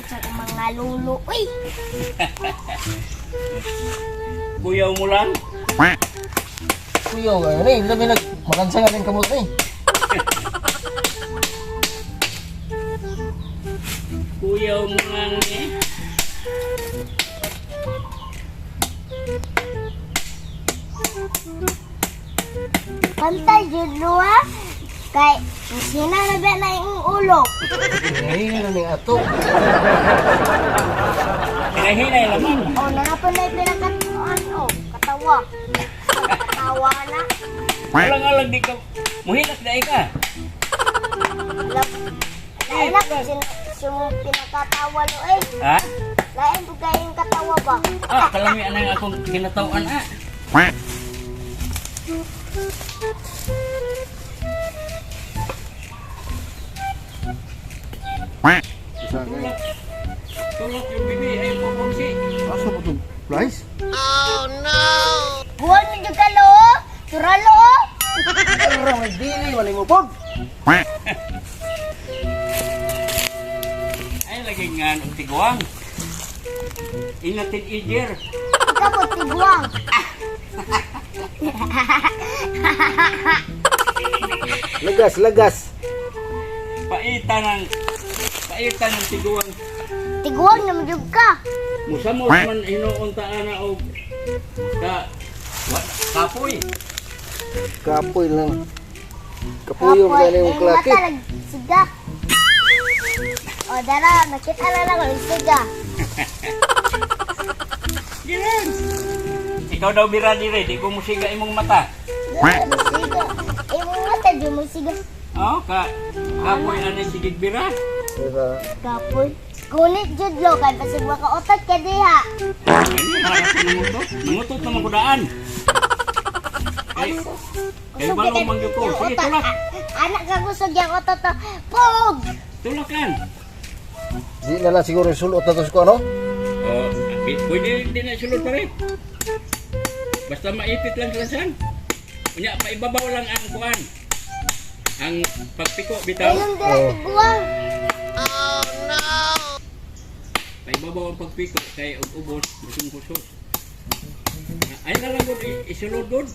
Sa akong mga lulo. Uy! Kuyaw mo lang. Kuyaw kayo ni, labi nag makansa nga rin kamot ni. Kuyaw mo lang eh. Pantay jud luha. Kay sina na ba na yung ulo? Ay, na ning ato. Hinahinay laman. O nanapon na yung pinakatuan o katawa. Katawa na. Walang alag di ka. Muhilas na ka. Lain na kung sino sino pinakatawa lo eh. Ha? Lain po kayong katawa ba? Ah, kalami anang akong kinatawan ah. Isa kay. Tulak yung bibi ay pupungsi. Asa po to? Rice? Buwan mo jud ka lo. Oh. Turalo oh. Ara may dili wala mo pod. Ay lagi nga og tiguang. Inatin ijer. Ikaw po tiguang. Lagas, lagas. Paitan ng tiguang. Tiguang naman jud ka. Musamot man hinuon ta ana og ka wa, kapoy. Kapoy lang. Kapuyo Kapoy, ka ni eh, yung klaki. Mata nagsiga. O dara, nakita na lang ang siga. Gilan. Ikaw daw bira dire, di ko musiga imong mata. Dara, nagsiga. Imong mata jud mo siga. Oh, ka kapoy ani sigig bira. Diba? Kapoy. Kunit jud lo kay basig makaotot ka diha. Ani harap ko nangutot. Nangutot naman ko daan. Ay, kay Kusog balo gyud man gyud ko. yung Sige, otot. tulak. Anak ka kusog yung otot to. Pog! Tulak lan. Di na lang siguro sulot na to sa ano? Oh, pwede din na sulod pare. Basta maipit lang sila saan. Unya, paibabaw lang ang kuan. Ang pagpiko bitaw. Ayun dira Oh. tiguang. Paibabaw ang pagpiko kay og ubos busong kusog. Ay na lang gud isulod gud.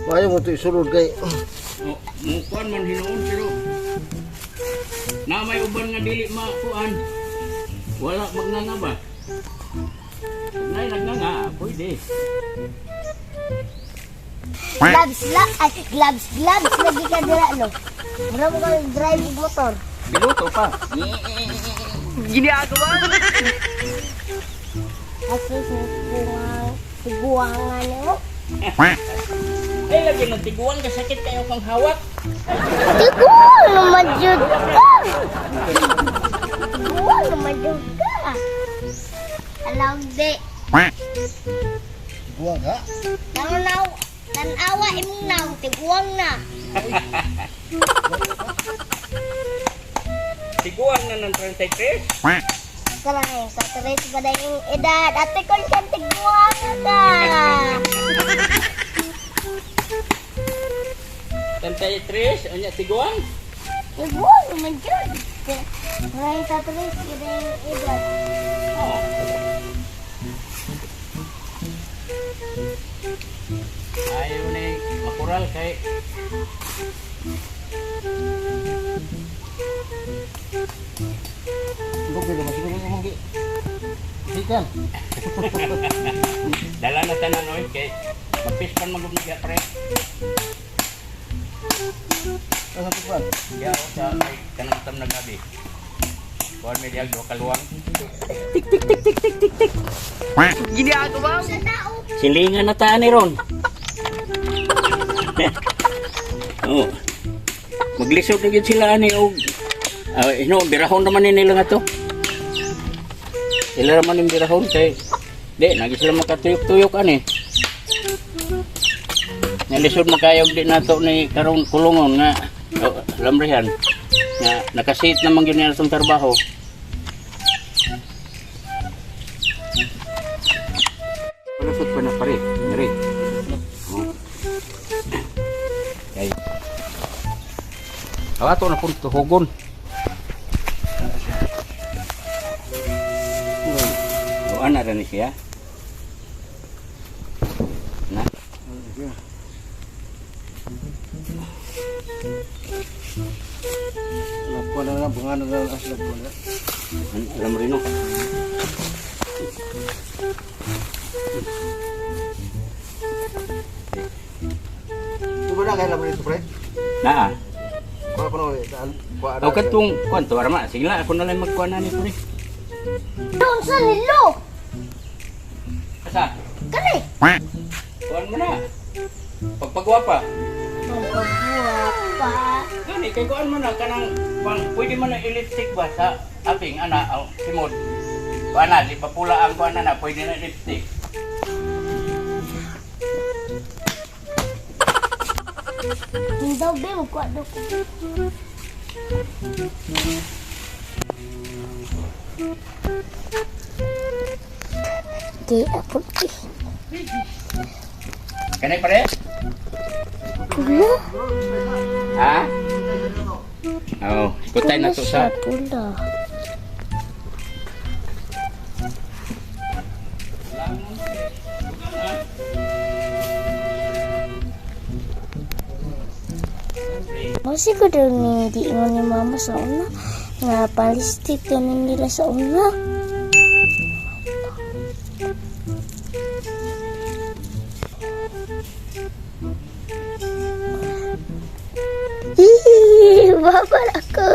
Maayo mo to isulod kay O, mo kuan man hinuon pero na may uban nga dili makuan. Wala magnanga ba? Nay nagnanga, pwede. Gloves la, ay, gloves, gloves lagi ka dira lo. Mura mo ka drive og motor. Biluto pa. Asus ni tiguang, tiguangan mo. Ay lagi ng tiguan kasakit kayo kang hawak. Tiguang naman jud ka. Tiguang naman jud ka. Alam di. Buwang ka. Tanaw, tanawa imong naw, tiguang na. Tiguan na ng 33. Kalang sa tres ba na yung edad? Ate ko siya tiguang na ka. 33, unya tiguan. Tiguang naman jud. Kalang sa tres ba na yung edad? Oh. Ayaw na makural kay Bukod naman siguro yung manggi. Sikan. Dala na tanan oy kay mapispan man gud niya pre. Asa to pa? Ya sa kay kanang tam na gabi. Kuan mi diag duha ka luwang. Sa tao. Silingan na taan ni ron. Oh. Maglisod na gyud sila ani og ino birahon naman ni nila nga to. Sila naman yung birahon kay di nagi sila makatuyok-tuyok ani. Nalisod makayog di nato ni karon kulungon nga oh, lamrihan nga nakasit naman gyud nila itong trabaho. Palusot pa na pare, diri. Oh. Kay. Awa to na pun tuhugon. O ana ra ni siya. Na. Lapuan na lang, bunga na lang, as lapuan na. Alam rin no. Di ba na kaya laman ito, pre? Naa. Kuha ko na ulit. Kuha O katong kuan to arma. Sige lang, ako na lang magkuan na ni pre. Doon sa nilo. Asa? Kani. Kuan mo na. Pagpagwapa. Pagkabuha pa. Gani kay kuan mo na kanang pang, pwede man na lipstick ba sa aping ana oh, simod. Kuan na, di pa pula ang kuan na na, pwede na lipstick. Hindi daw be, magkuha daw ko. Di, apod eh. Kanay pare? Pula? Ha? Oh, kutay na to siya, sa pula. Masi ko daw ni giingon ni mama sa una nga palistik ganin nila sa una. Hihihi, babal ako.